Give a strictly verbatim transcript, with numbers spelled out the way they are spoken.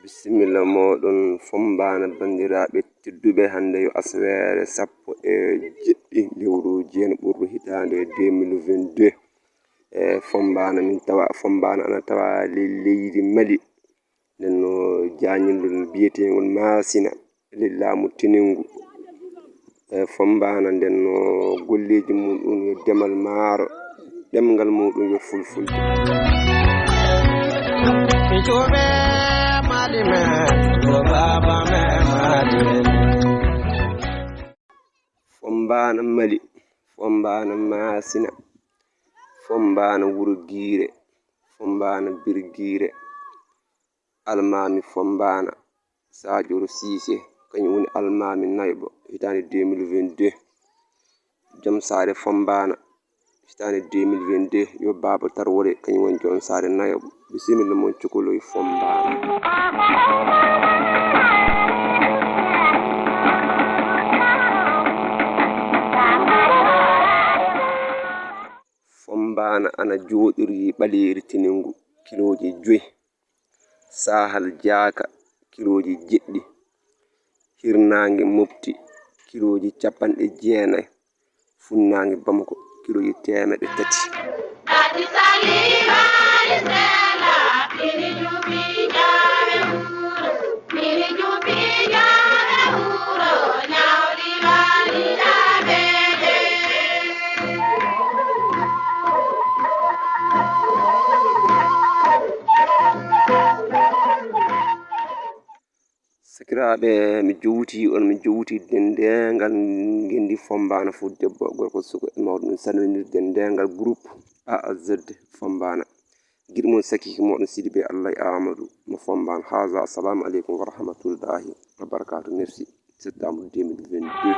Bisimilla mooɗon Fombana banndiraaɓe tedduɓe, hannde yo asaweere sappo e jeɗɗi lewru jeenaɓuru hitaande deux mille vingt-deux. E Fombana min tawa, Fombana ana tawa ley leydi Mali. Nden no jaañirɗo biyeteengol Maasina ley laamu Teningu. E Fombana nden no golleeji muɗum yo demal maaro, ɗemngal muɗum yo fulfulde. Fombana Mali, Fombana Maasina, Fombana Wuro Giire, Fombana Birgiire, Almaami Fombana, Sadio Cissé, kañum woni almaami nayaɓo hitaande deux mille vingt-deux. Joom saare Fombana, hitaande deux mille vingt-deux, yo Baaba Tarwore, kañum woni joom saare nayaɓo. Bisimilla mon cukoloy Fombana. Fombana ana jooɗiri ɓaleeri Teningu, kilooji joy. Saahal Jaaka, kilooji jeɗɗi. Hirnaange Mopti, kilooji capanɗe jeenayi. Funnaange Bamako, kilooji teemeɗɗe tati. Sakiraaɓe, mi jowtii on, mi jowtii denndaangal ngenndi Fombana fof, debbo, gorko, suka, e mawɗo. Min salminii denndaangal groupe A à Z Fombana. Giɗo mon, sakiike mooɗon Sidibe Allah e Amadou mo Fombana. Haza, assalamu aleykum wa rahmatullahi wa barakatuh. Merci. Septembre deux mille vingt-deux.